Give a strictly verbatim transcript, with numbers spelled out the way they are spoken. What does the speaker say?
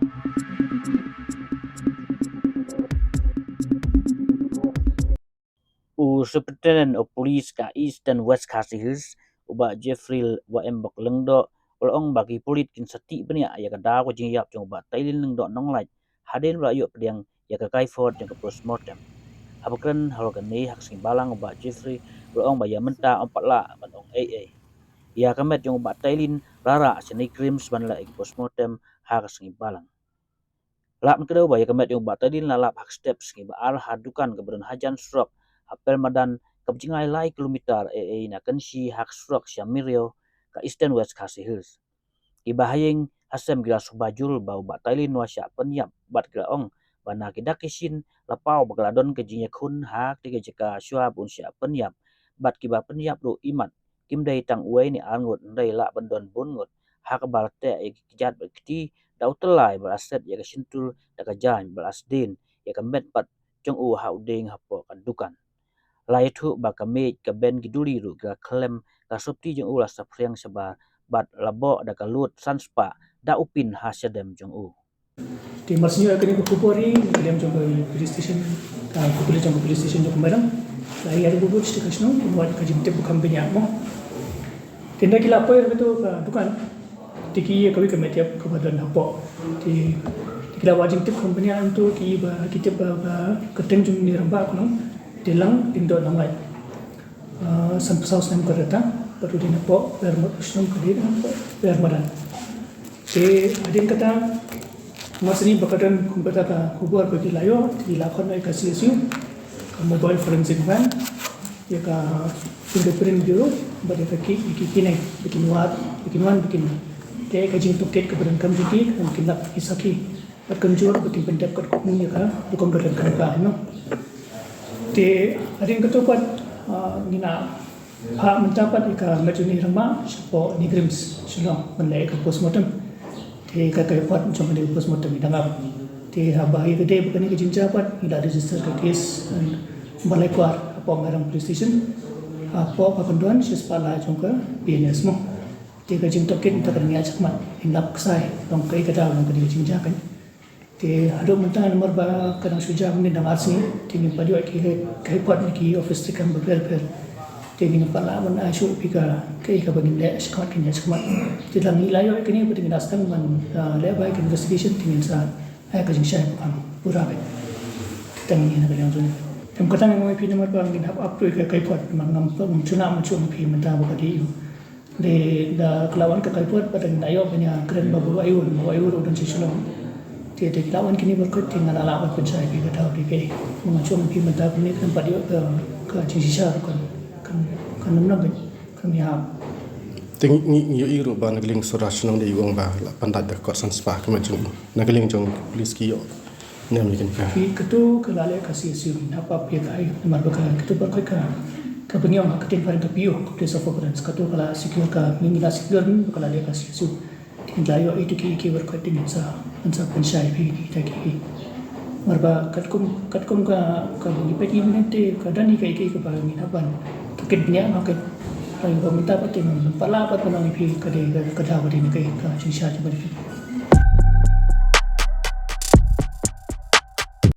U Superintendent of Police ka Eastern West Khasi Hills, u Bah Jeffrey Waembok Lyngdoh, u la ong ba ki pulit kin sa tih bniah ïa ka daw ka jingïap jong u Bah Tailin Lyngdoh Nonglait hadien ba la ïoh pdiang ïa ka kaifot jong ka postmortem. Haba kren halor kane ha ka sngi Balang, u Bah Jeffrey u la ong ba ïa mynta ym pat lah ban ong ei ei. Ïa ka met jong u Bah Tailin la rah sha NEIGRIHMS ban leh ïa ka postmortem ha ka sngi Balang. Lah ban kdew ba ïa ka met jong u Bah Tailin la lap ha ka step sngi ba ar ha dukan kaba don hajan surok ha Pelmadan, kaba jngai lai kilometer ei ei na Kynshi ha ka surok sha Myriaw ka Eastern West Khasi Hills. Kiba ha ïing ha sem ki la suba jur ba u Bah Tailin u la shah pynïap bad ki la ong ba na ki dak ki shin la paw ba ka la don ka jingïakhun ha kata ka jaka shuwa ba un shah pynïap, bad kiba pynïap ruh imat kim dei tang uwei ne ar ngut, hynrei lah ban don bun ngut, ha kaba la teh ïa ki kjat bad kti da u tyllai, ba la set ïa ka shyntur da ka jaiñ, ba la sdien ïa ka met pat jong u ha u dieng hapoh ka dukan. La ïathuh ba ka miej, ka ben, ki duri ruh ki la khlem, ka sopti jong u la saphriang shabar bad la boh da ka lut san spah da u pin ha shadem jong u. Te mar shu ïoh ïa kane ka khubor hi na ka liang jong ka police station, ka, ka pulit jong ka police station jong ka Mairang la ïa ri bubut sha ka shnong, kumba ka jingtip ba kham bniah mo. Te ynda ki la poi ha kato ka dukan, te ki ïa kawei ka met ïap kaba don hapoh. Te, te ki la wad jingtip kham bniah, hangto ki ba ki tip ba, ba ka kyrteng jong une rangbah ka long Tailang Lyngdoh Nonglait. Ah, sanphew saw snem ka rta, bad u dei na poh Bermud, shnong ka dei na poh Bermadan. Te hadien kata, mar shu ïoh ba ka don kumba kata ka khubor ba ki la ïoh, te ki la khot noh ïa ka C S U, ka mobile forensic van, ïa ka fingerprint bureau, bad ïa ka ki, ïa ki kine, ba kin wad, ba kin wan, ba kin, te ïa ka jingtohkit kaba donkam jong ki, ba kin lap ki sakhi. Bad kumjuh ba kin pyndep katkum ïa ka rukom ba donkam ka, no. Te hadien kato pat, ah, ngi la phah mynta pat ïa ka met jong une u rangbah shapoh NEIGRIHMS Shillong ban leh ïa ka postmortem. Te ka, ka report jong kane ka postmortem ngi dang ap. Te haba ïa ka dei ba kane ka jingjia pat ngi la register ka case, eh, ba lai kwar hapoh Mairang Police Station, hapoh ka kyndon shispah lai jong ka P N S mo. Te ka jingtohkit mynta ka dang ïaid shakhmat, ngin lap ksai long kaei ka daw jong kane ka jingjia kan. Te haduh mynta namar ba ka dang shu jia mynnin dang ar sngi, te ngim pat ïoh ïa ki, ka report na ki office treikam bapher bapher. Te ngim pat lah ban ai shuh ïa phi ka, kaei kaba ngin leh shakhmat, kan ïaid shakhmat. Te lada ngi la ïoh ïa kane, te ngin da sdang ban, ah, leh ba ïa ka investigation, te ngin sa ai ka jingshai ba kham pura beit. Te ngin ïa na ka liang jong ngi. Te ym kata ngan ong ïa phi namar ba ngin hap upload ïa ka report, namar ngam pat, ngam shu lah ban shu ong ïa phi mynta ba ka dei ïa u. Te da ka la wan ka report, bad ngi la ïoh ban ïa kren bad u Bah Aiur, u Bah Aiur u don sha Shillong. Te da ki la wan kine baroh khoit te nga la lah ban pynshai ïa phi ka daw dei kaei. Nga shu ong ïa phi mynta kumne kan pat ïoh ka, ka jingshisha ruh kan, kan, kan ym long kan, kan ym ïa. Te ngi, ngi, ngi ïohi ruh ba na ka liang sura shnong dei u ong ba la pyndait da ka kot san spah ka met jong u. Na ka liang jong police ki ïoh Ne ym ïa kane ka. Phi, kato ka la leh ka C S U, ngi hap ap ïa ka, namar ba ka, kato baroh khoit ka, ka bynñiaw ha ka ktien phareng ka P O, ka place of occurrence, kato ka la secure ka, ngi la secure ba ka la leh ka C S U. Te ngi la ïoh ïa kito ki, ki baroh khoit te ngin sa, ngin sa pynshai ïa phi kita ki. Namar ba katkum, katkum ka, ka ngi peit ïa mynne te ka don ïa ka, ïa ka, ïa kaba ngi hap ban tohkit bniah noh ka. Hynrei ba mynta pat te ngim pat lah pat ban ong ïa phi ka dei ka, ka daw ka dei ne kaei ka jingshisha jong ka.